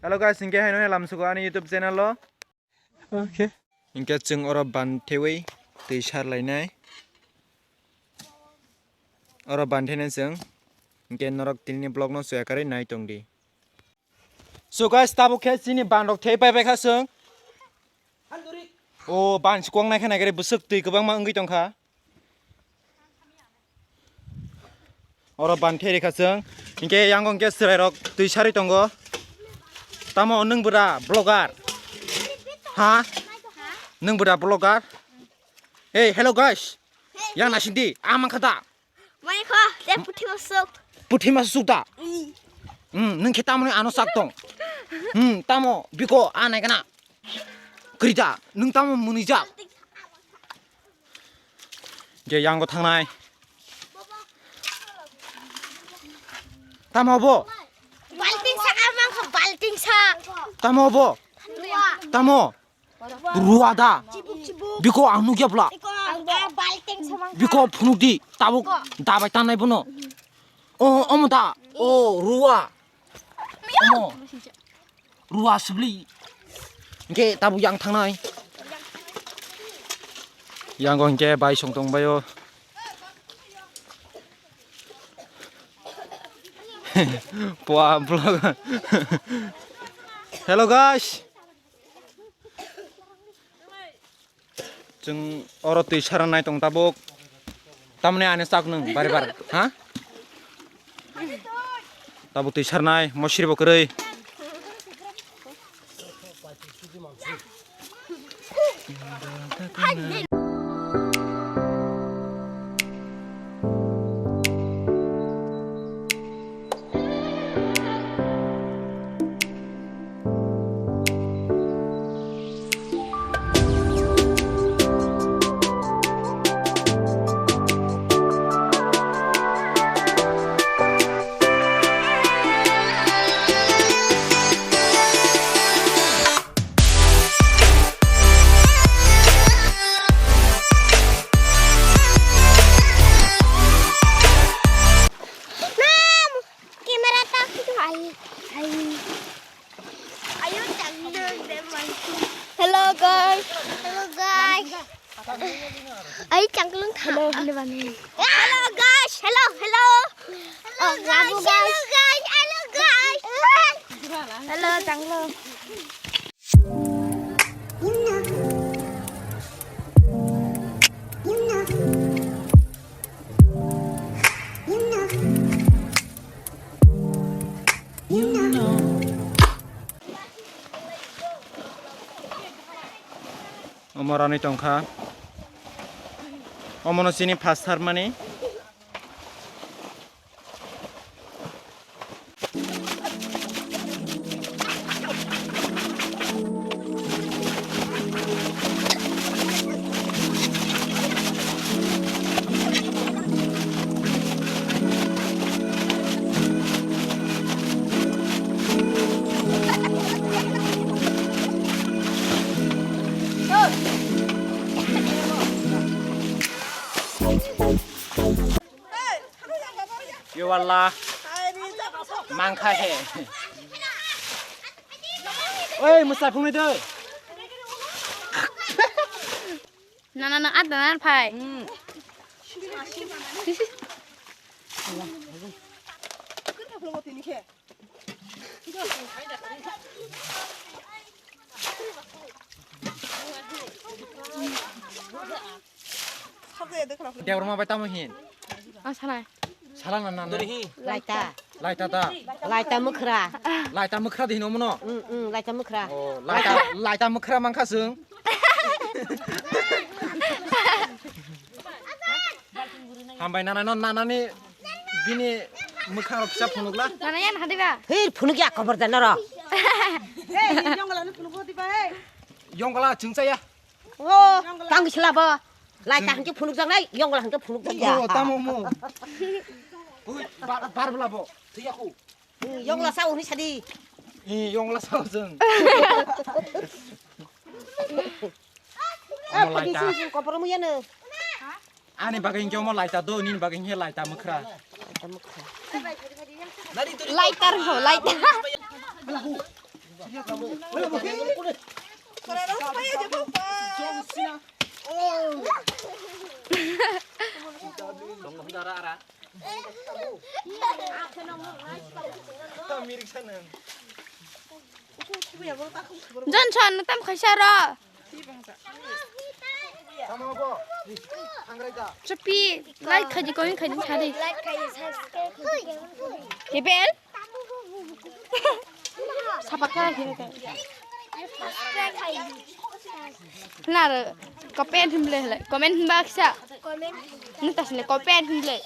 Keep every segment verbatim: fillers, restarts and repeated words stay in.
Hello guys, hinkhe haino hai lamsugo ani YouTube channel o. Okay. Hinkhe chwng oro ban thewi twi sar lainai. Oro ban thenai chwng. Hinkhe norok tinini vlog no soya karwi nai tongdi. So guys, tabuk khe chini ban rok thei pai pai kha chwng. O ban si kwang nai khe nai khe bwswk twi kwbangma wngwi tongkha. Oro ban theri kha chwng. Hinkhe yango hinkhe chwrairok twi sarwi tongo. Tamo nwng bwra vlogger? Ha? Nwng bwra vlogger? Hey, hello guys. Yang nasing di, ah, mangkha da? Mai kho, te puthi masuk. Puthi masuk da? Hmm, nwng khe tamoni ano sak tong. Hmm, tamo biko anai kana. Krita, nwng tamo munijak. Je yango thangnai. Tamo bo? Balting sa amang kho, balting sa. Tamo bo? Tamo? Rua da. Biko ang nukya bla. Biko phunuk di. Tabuk dabai tanai bono. O, omo da. O, rua. Omo. Rua sibli. Hinkhe tabuk yang thangnai. Yango hinkhe bai song tong baio. Pua vlog. Hello guys. Chwng oro twi sara nai tong tabuk. Tamni ani sak nwng bari bar, ha? Tabuk twi sarnai, mosri bo kwrwi. Camera tak itu ai. Ai. Ayo, cangklung deh, Bang. Hello, guys. Hello, guys. Ayo, cangklung. Hello, hello, Bang. Hello, guys. Hello, hello. Hello, guys. Hello, guys. Hello, guys. Hello, cangklung. Omo rani tongkha. Omono chini pastor mani. Yo Allah. Mangkha he. Oi, mwsa phungnai doi. Na, na, na, at na, na, phai. Debra ma bai tamo hin? Ah, sanai. Sala na na na. Laita. Laita ta. Laita mukra. Laita mukra di hino mono. Mm, mm, laita mukra. Oh, laita, laita mukra mangkha sung. Hambai nana no nana ni bini mukha rok kisa phunukla. Nana yan hadi ba. Hir phunuk ya kobar da noro. Hey, yongla no phunuk di ba hey. Yongla chungsa ya. Oh, tang sila ba. Lai ta hangke phunuk jang nai, yongla hangke phunuk jang ya. Oh, tamo mo. Ui, bar bar bla bo. Thiya khu. Yongla sao hwnwi sadi. Yongla sao jeng. Omo laita. Kopor muyano. Ani bagwi hwnkhe omo laita do, nini bagwi hwnkhe laita mwkhra. Laita mwkhra. Laita rw, laita. Johnson, tam khaisa ro. Chapi, like khaidi, comment khaidi, sadi. Like khaidi, subscribe khaidi. Ebel? Sapa kha khe ta. Subscribe khaidi. Nar comment himle hele. Comment himba kisa. Comment. Nita sile comment himle.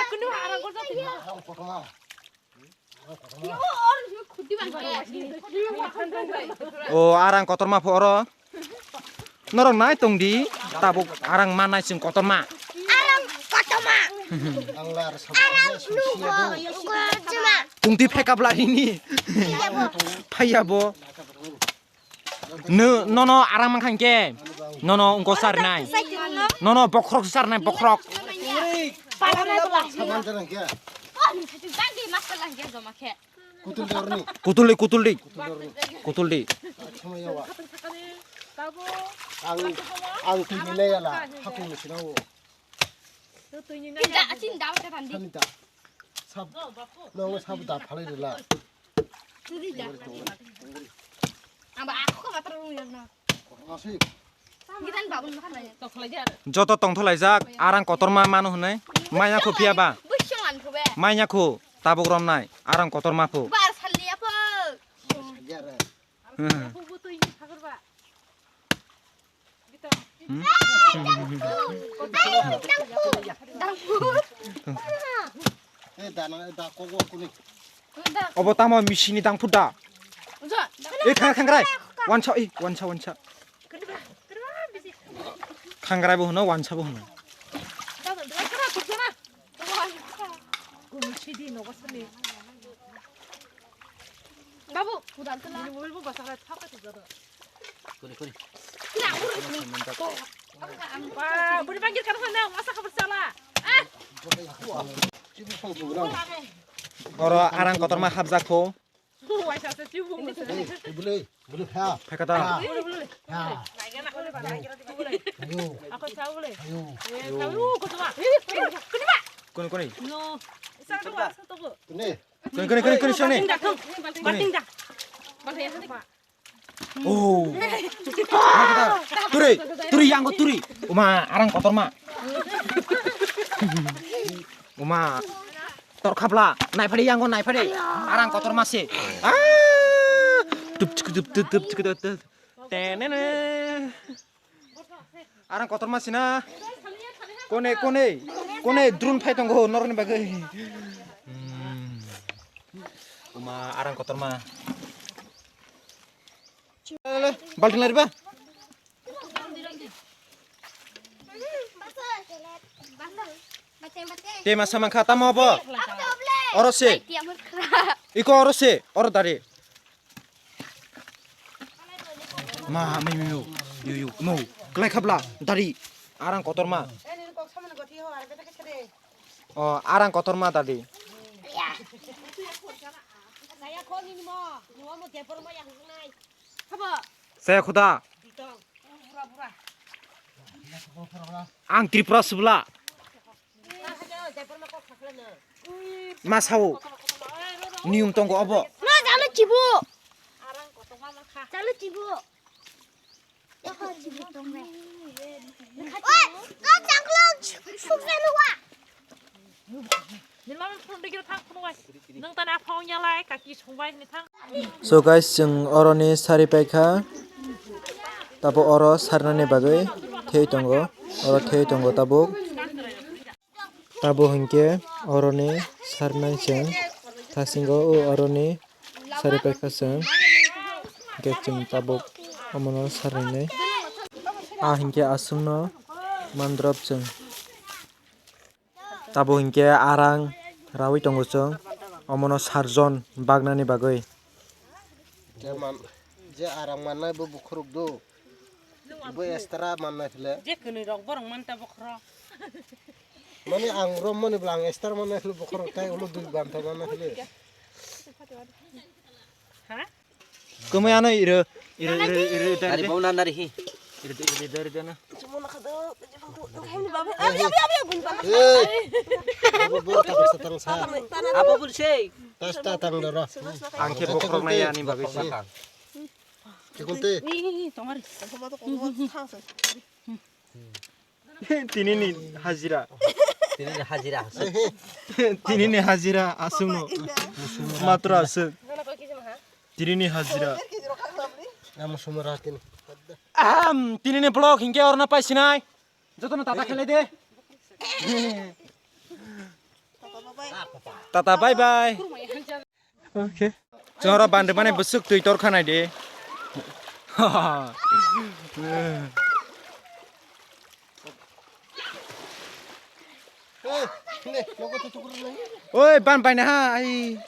Ekunu arang korja. O arang kotorma pho oro. Norok nai tong di, tabuk arang manai chwng kotorma. Arang kotorma. Arang nugo, nugo, chuma. Tungti phekap la hini. Phaiya bo. Phaiya bo. No, nono arang mankha hinkhe. Nono wngko sarnai. Nono bokhorok sarnai, bokhorok. Saman janang khe. Kutul dorni. Kutul di, kutul di. Kutul dorni. Kutul di. Sama yawa. Ang, ang tini nai yala. Hakung ni sinao. Tidak, asin daw ka tandi. Sani da. Sab, nongo sab da phalai rila. Turi da. Aba aku ka matro rung yang na. Nasi. Gitan babun makan aja. Joto tongtholaijak, arang kotorma mano hwnwi. Maya kho phiya ba? Bushong an kho be. Maya kho, tabuk romnai, arang kotorma pho. Bar salni apho. Hmm. Hmm? Obo tamo misini dangphut da? E khangra, khangra. Wansa, e, wansa, wansa. Khangrai bo hwno, wansa bo hwno. Babu, udah telah. Ini mobil bu basah lah, apa tuh jodoh? Kuni, kuni. Tidak, aku ini. Wah, boleh panggil kan sana, masa kabar salah? Ah. Oro arang kotorma hapjak kho. Bule, bule, ha. Phekata. Ha. Ayo. Ayo. Kuni, kuni. Kuni. Kuni, kuni, kuni, kuni, sini. Oh. Turi, turi, yang ko turi. Uma, arang kotorma. Uma. Tor khapla, naiphadi yango naiphadi. Arang kotorma se. Ah! Tup chik tup tup tup chik tup tup. Tenene. Arang kotorma sina. Kone, kone. Kone drone phai tongo norokni bagwi. Hmm. Uma arang kotorma. Balting lariba. Te masa mangkha tamo bo. Oro se. Iko oro se. Oro dari. Ma, mi, mi, yo, yo, yo, no. Klai khabla dari. Arang kotorma. O, arang kotorma dari. Saya khuda. Ang Tripura subla. Ma sao. Niyum tongo obo. Ma jalo chibu. Jalo chibu. Oi, kau cangklong suksa nuwa. Nilama phone dikir thang phone wai. Nang tana phone ya lai kaki songbai ni thang. So guys, chwng oroni sari paikha. Tabo oro sarnani bagwi thei tongo. Oro thei tongo tabuk. Tabo hinkhe oroni sarnai chwng thasingo o oroni sari paikha chwng. Hinkhe chwng tabuk omono sarnai. A hinkhe aswkno mandrop chwng. Tabo hinkhe arang raui tongo chwng, omono sarjon bagnani bagwi. Je man, je arang mannai bo bukhurok do. Bo extra mannai phile. Je kwnwi rok borok man ta bokhro. Mani ang rom mani bwla ang extra mannai phile bokhorok tai ulo dui banta mannai phile. Kumui ano iro, iro, iro, iro, iro, Nari iro, bau na nari hi. Iro, iro, iro, iro, iro, na. Abo bor tang sa tang sa. Abo bul sei. Pasta tang doro. Ang khe bokrok nai ani bagwi se. Kikunti. Tini ni hajira. Tini ni hajira aswk. Tini ni hajira aswk no. Matro aswk. Tini ni hajira. Amo sumara tini. Ahem, tini ni vlog hinkhe orna paisinai. Jotono tata khelai de. Tata bye bye. Okay. Chwng oro bandri mani bwswk twi tor khanai de. Oi, ban bai na ha, ai.